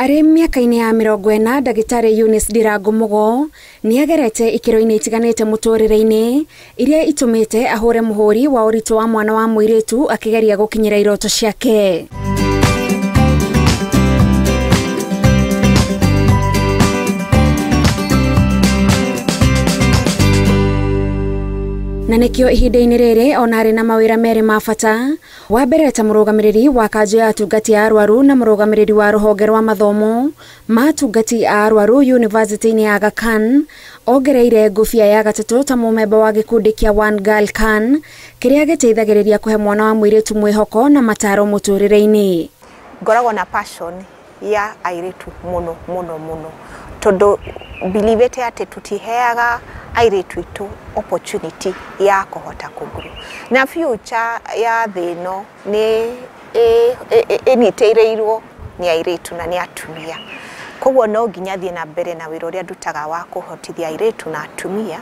Arĩ mĩaka-inĩ ya 40, ndagĩtarĩ Eunice Ndirangu Mugo nĩagerete ikĩro-inĩ itiganĩte mũtũrĩre-inĩ iria itũmĩte ahũre mũhũri wa ũritũ wa mwana wa mũirĩtu akĩgeria gũkinyĩra iroto ciake. Na nĩkĩo ihinda-inĩ rĩrĩ ona arĩ na mawĩra merĩ ma bata, wa mbere ta mũrũgamĩrĩri wa kanjũ ya atungati a arwaru na mũrũgamĩrĩri wa rũhonge rwa mathomo ma atungati a arwaru University-inĩ ya Aga Khan, ongereire ngũbia ya gatatũ ta mũmemba wa gĩkundi kĩa One Girl Can kĩrĩa gĩteithagĩrĩria kũhe mwana wa mũirĩtu mwĩhoko na mataro mũtũrĩre-inĩ. Ngoragwo na passion ya airĩtu mũno mũno mũno tondũ believete atĩ tũtiheaga airĩtu itũ opportunity ya kũhota kũgrow na future ya thĩ ĩno nĩ ĩnyitĩrĩirwo nĩ airĩtu na nĩ atumia, koguo no nginya thiĩ na mbere na wĩra ũrĩa ndutaga wa kũhotithia airĩtu na atumia.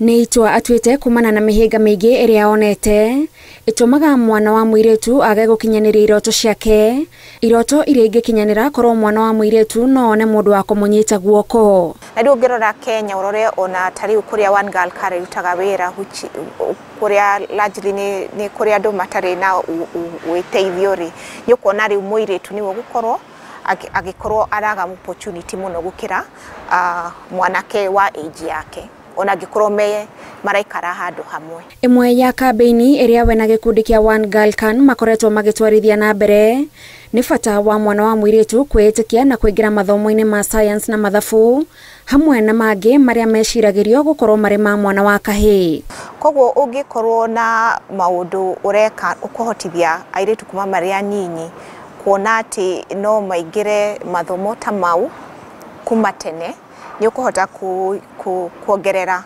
Nĩ itua atuĩte kumana na mĩhĩnga mĩingĩ ĩrĩa onete ĩtũmaga mwana wa mũirĩtu age gũkinyanĩria iroto ciake, iroto iria ingĩkinyanĩra korwo mwana wa mũirĩtu no one mũndũ wa kũmũnyita guoko. Na rĩu ũngĩrora Kenya ũrore ona ta rĩu kũrĩa One Girl Can ĩrutaga wĩra, kũrĩa largely nĩ kũrĩa andũ matarĩ na wĩteithio rĩ, nĩ ũkuona rĩu mũirĩtu nĩwe ũgũkorwo agĩkorwo araga opportunity mũno gũkĩra mwanake wa age yake ona angĩkorwo me maraikara handũ hamwe. Ĩmwe ya kambĩini ĩrĩa we na gĩkundi kĩa One Girl Can makoretwo magĩtwarithia na mbere nĩ bata wa mwana wa mũirĩtu kwĩĩtĩkia na kũingĩra mathomo-inĩ ma science na mathabu hamwe na mangĩ marĩa meciragĩrio gũkorwo marĩ ma mwana wa kahĩĩ. Koguo ũngĩkorwo na maũndũ ũreka ũkũhotithia airĩtu kuma marĩ anini kuona atĩ no maingĩre mathomo ta mau kuma tene, nĩ ũkũhota kuongerera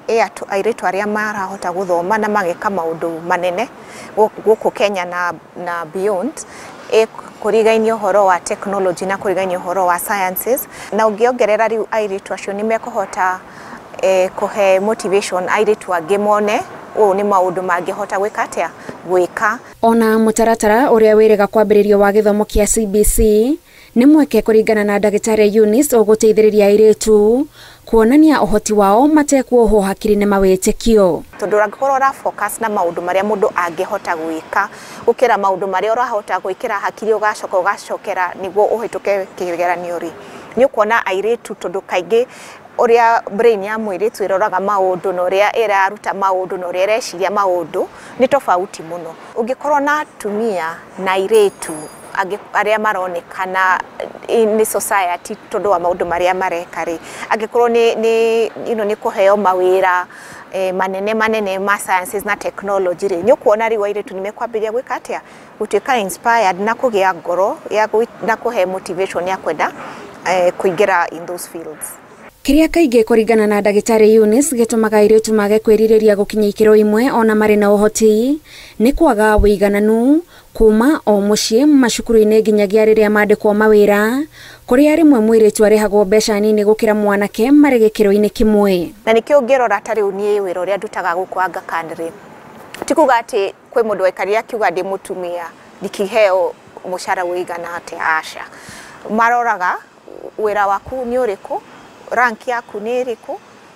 airĩtu arĩa marahota gũthoma na mageka maũndũ manene gũkũ Kenya na beyond, kũrigainia ũhoro wa technology na kũrigainia ũhoro wa sciences, na ũngĩongerera rĩu airĩtu acio nĩ mekũhota kũhe motivation airĩtu angĩ mone ũũ nĩ maũndũ mangĩhota gwĩka atĩa gwĩka. Ona mũtaratara ũrĩa wĩrĩga kwambĩrĩrio wa gĩthomo kĩa CBC nĩ mweke kũringana na ndagĩtarĩ Eunice ũgũteithĩrĩria airĩtu kuonania ũhoti wao matekuohwo hakiri nĩ mawĩtĩkio. Tondũ ũngĩkorwo ũra focus na maũndũ marĩa mũndũ angĩhota gwĩka gũkĩra maũndũ marĩa ũrahota gwĩkĩra hakiri ũgacoka ũgacokera nĩguo ũhĩtũke kĩgeranio rĩ, nĩ ũkuona airĩtu tondũ kaingĩ ũrĩa brain ya mũirĩtu ĩroraga maũndũ na ũrĩa ĩraruta maũndũ na ũrĩa ĩreciria maũndũ nĩ tofauti mũno. Ũngĩkorwo na atumia na airĩtu arĩa maronekana nĩ society tondũ wa maũndũ marĩa mareka rĩ, angĩkorwo nĩ you know, nĩ kũheo mawĩra manene manene ma sciences na technology rĩ, nĩ ũkuona rĩu airĩtu nĩ mekwambĩrĩria gwĩka atĩa gũtuĩka inspired na kũgĩa ngoro na kũhe motivation ya kwenda kũingĩra in those fields. Kĩrĩa kaingĩ kũringana na ndagĩtarĩ Eunice gĩtũmaga airĩtu mage kwĩrirĩria gũkinya ikĩro imwe ona marĩ na ũhoti nĩ kwaga wĩigananu kuma o mũciĩ macukuru-inĩ nginyagia rĩrĩa mandĩkwo mawĩra kũrĩa rĩmwe mũirĩtu arĩhagwo mbeca nini gũkĩra mwanake marĩ gĩkĩro-inĩ kĩmwe. Na nĩkĩo ũngĩrora ta rĩu niĩ wĩra ũrĩa ndutaga gũkũ Aga Khan rĩ, ti kuga atĩ kwĩ mũndũ waikarire akiuga ndĩ mũtumia ndikiheo mũcara ũigana atĩa, aca. Maroraga wĩra waku nĩ ũrĩkũ, rank yaku nĩ ĩrĩkũ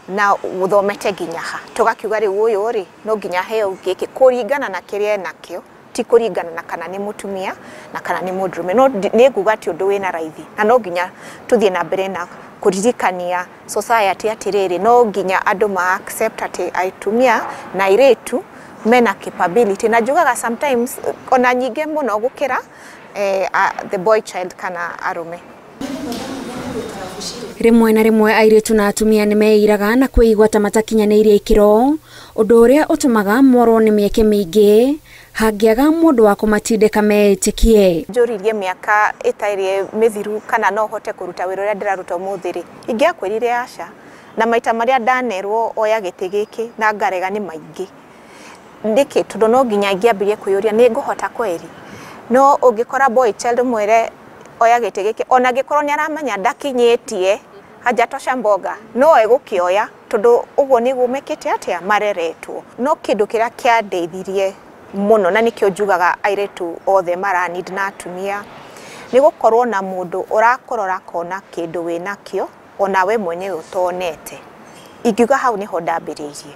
na ũthomete nginya ha, tũgakiuga rĩu ũyũ rĩ no nginya heo gĩkĩ kũringana na kĩrĩa enakĩo, ti kũringana na kana nĩ mũtumia na kana nĩ mũndũrũme. No nĩ nguga ti ũndũ wĩna raithi na no nginya tũthiĩ na mbere na kũririkania society atĩrĩrĩ, no nginya andũ ma accept atĩ atumia na airĩtu mena capability, na njugaga sometimes ona nyingĩ mũno gũkĩra the boy child kana arũme. Rĩmwe na rĩmwe airĩtu na atumia nĩ meiraga na kwĩigua ta matakinyanĩirie ikĩro, ũndũ ũrĩa ũtũmaga morwo nĩ mĩeke mĩingĩ hangĩaga mũndũ wa kũmatindĩka meĩtĩkie. Njũririe mĩaka ĩtarĩ mĩthiru kana no hote kũruta wĩra ũrĩa ndĩraruta ũmũthĩ rĩ, ingĩakwĩrire aca, na maita marĩa ndanerwo oya gĩtĩ gĩkĩ na ngarega nĩ maingĩ. Nĩkĩ? Tondũ no nginya ingĩambirie kwĩyũria nĩ ngũhota kweri. No ũngĩkora boy child mwĩre oya gĩtĩ gĩkĩ ona angĩkorwo nĩ aramenya ndakinyĩtie hajatosha mboga no egũkĩoya tondũ ũguo nĩguo mekĩte atĩa mareretwo. No kĩndũ kĩrĩa kĩandeithirie mũno na nĩkĩo njugaga airĩtu othe mara need na atumia Nĩ gũkorwo na mũndũ ũrakũrora kona kĩndũ wĩnakĩo ona we mwenyewe ũtonete. Ingiuga hau nĩho ndambĩrĩirie.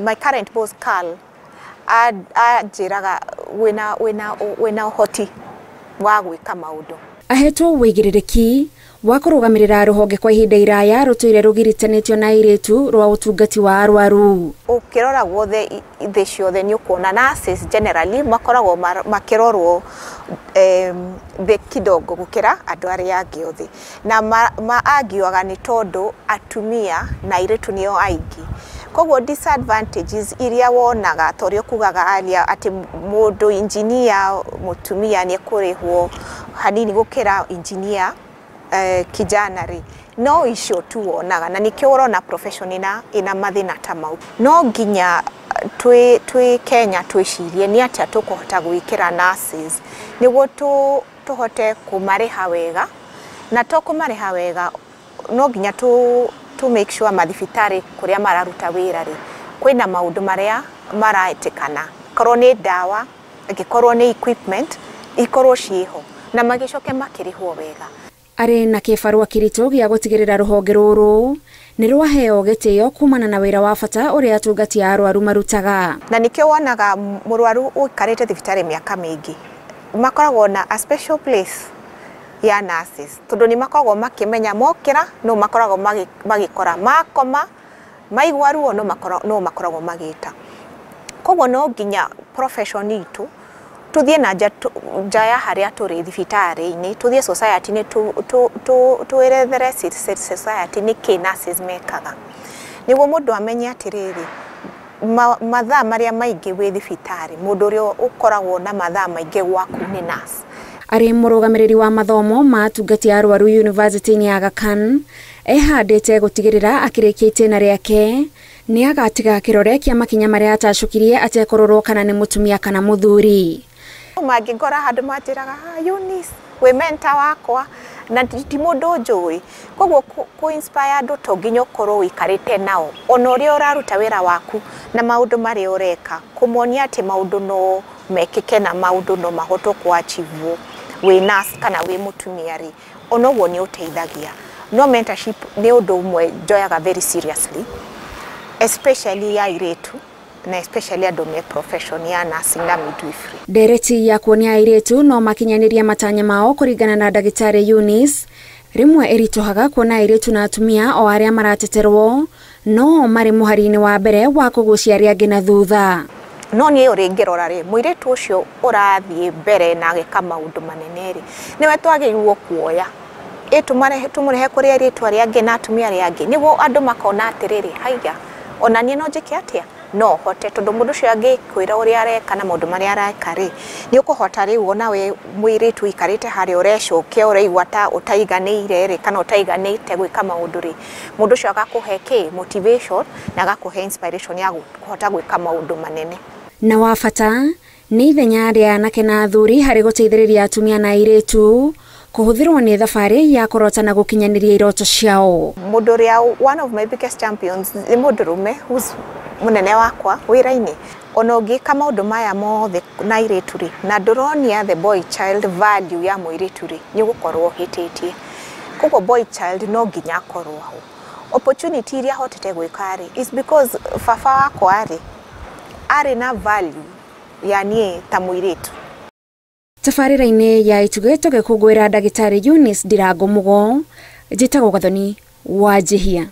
My current boss Carl anjĩraga wĩna ũhoti wa gwĩka maũndũ. Ahetwo wĩigĩrĩrĩki wa kũrũgamĩrĩra rũhonge kwa ihinda iraya rũtũire rũgiritanĩtio na airĩtu rwa ũtungati wa arwaru. Ũkĩrora guothe thĩ ciothe nĩ ũkuona nurses generally makoragwo makĩrorwo thĩ kidogo gũkĩra andũ arĩa angĩ othe. Na maangiuaga nĩ tondũ atumia na airĩtu nĩo aingĩ. Koguo disadvantages iria wonaga ta ũrĩa ũkugaga aria atĩ mũndũ engineer mũtumia nĩ ekũrĩhwo hanini gũkĩra engineer kijana rĩ, no icio tu wonaga na nĩkĩo ũrona profession ĩna mathĩna ta mau. No nginya twĩ Kenya twĩcirie nĩ atĩa tũkũhota gwĩkĩra nurses nĩguo tũhote kũmarĩha wega, na to kũmarĩha wega no nginya to make sure mathibitarĩ kũrĩa mararuta wĩra rĩ kwĩna maũndũ marĩa maraĩtĩkana, korwo nĩ ndawa, angĩkorwo nĩ equipment ikorwo ciĩho na magĩcoke makĩrĩhwo wega. Arĩ na kĩbarũa kĩritũ gĩa gũtigĩrĩra rũhonge rũrũ nĩ rwaheo gĩtĩo kumana na wĩra wa bata ũrĩa atungati a arwaru marutaga. Na nĩkĩo wonaga mũrwaru ũikarĩte thibitarĩ mĩaka mĩingĩ makoragwo na a special place ya nurses, tondũ nĩ makoragwo makĩmenya mokĩra no makoragwo magĩkora, makoma maigua ruo no makoragwo magĩta. Koguo no nginya profession itũ tuthiĩ na nja ya harĩa tũrĩ thibitarĩ-inĩ, tuthiĩ society-inĩ twĩrethere society nĩkĩ nurses mekaga, nĩguo mũndũ amenye atĩrĩrĩ mathaa marĩa maingĩ wĩ thibitarĩ mũndũ ũrĩa ũkoragwo na mathaa maingĩ gwaku nĩ nurse. Arĩ mũrũgamĩrĩri wa mathomo ma atungati a arwaru University-inĩ ya Aga Khan ehandĩte gũtigĩrĩra akĩrĩkia itĩna rĩake nĩ agatiga kĩrore kĩa makinya marĩa atacũkirie atekũrorwo kana nĩ mũtumia kana mũthuri. Mangĩngora handũ manjĩraga Eunice wĩ mentor wakwa na ti mũndũ njũĩ. Koguo kũ inspire andũ to nginya ũkorwo ũikarĩte nao ona ũrĩa ũraruta wĩra waku na maũndũ marĩa ũreka, kũmonia atĩ maũndũ no mekĩke na maũndũ no mahotwo kũ achieve wĩ nurse kana wĩ mũtumia rĩ, ona ũguo nĩ ũteithagia. No mentorship nĩ ũndũ ũmwe njoyaga very seriously, especially ya airĩtu na especially andũ me profession ya nursing na midwifery. Ndereti ya kuonia airĩtu no makinyanĩria matanya mao kũringana na ndagĩtarĩ Eunice rĩmwe ĩritũhaga kuona airĩtu na atumia o arĩa marateterwo no marĩ mũhari-inĩ wa mbere wa kũgucia arĩa angĩ na thutha. No niĩ ũrĩa ingĩrora rĩ, mũirĩtu ũcio ũrathiĩ mbere na agĩka maũndũ manene rĩ, nĩwe twagĩrĩirwo kuoya tũmũrehe kũrĩ airĩtu arĩa angĩ na atumia arĩa angĩ, nĩguo andũ makona atĩrĩrĩ, haiya ona niĩ no njĩke atĩa, no hote, tondũ mũndũ ũcio angĩkwĩra ũrĩa areka na maũndũ marĩa areka rĩ, nĩ ũkũhota rĩu ona we mũirĩtu ũikarĩte harĩa ũrecokia ũraigua ta ũtaiganĩire rĩ kana ũtaiganĩte gwĩka maũndũ rĩ, mũndũ ũcio agakũhe kĩ motivation na agakũhe inspiration ya kũhota gwĩka maũndũ manene. Na wa bata nĩ ithenya rĩa anake na athuri harĩ gũteithĩrĩria atumia na airĩtu kũhũthĩrwo nĩ thabarĩ ya kũrota na gũkinyanĩria iroto ciao. Mũndũ ũrĩa one of my biggest champions nĩ mũndũrũme who's mũnene wakwa wĩra-inĩ. Ona ũngĩka maũndũ maya mothe na airĩtu rĩ, na ndũronia the boy child value ya mũirĩtu rĩ, nĩ ũgũkorwo ũhĩtĩtie. Koguo boy child no nginya akorwo ho. Opportunity iria hotete gwĩka rĩ is because baba wakwa rĩ arĩ na value ya niĩ ta mũirĩtu. Tabarĩra-inĩ ya Itugĩ tũgĩkũngũĩra ndagĩtarĩ Eunice Ndirango Mugo, njĩtagwo Gathoni wa Njihia.